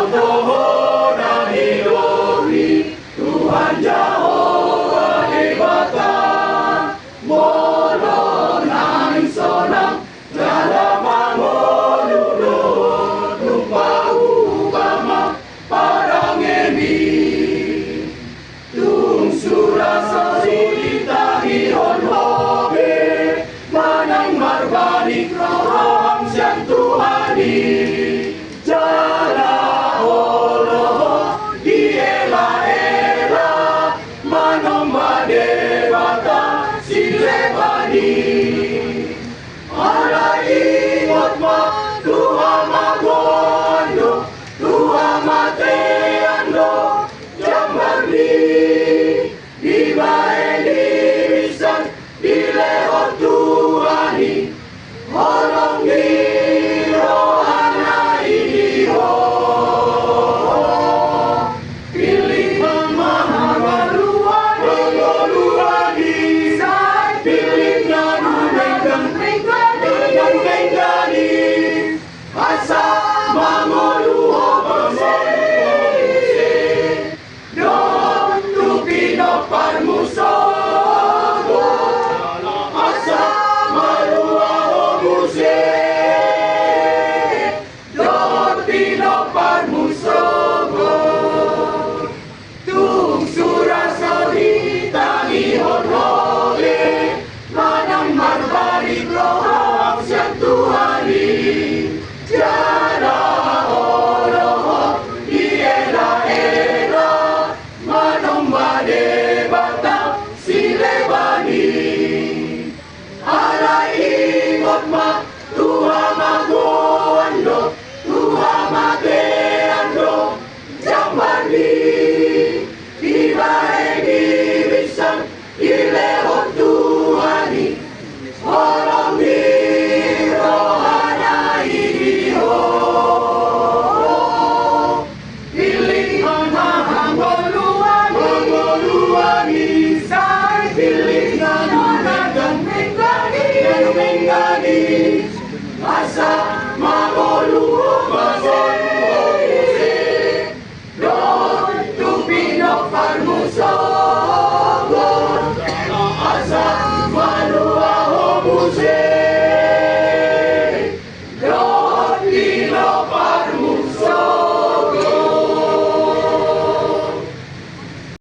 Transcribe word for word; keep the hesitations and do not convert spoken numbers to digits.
Toho na nidok ni Tuhan Jahowa Debata, molo naeng sonang jala mangolu do, tung pauba ma parangemi. Tung sura so ditangihon ho be manang marbalik roham sian Tuhan i.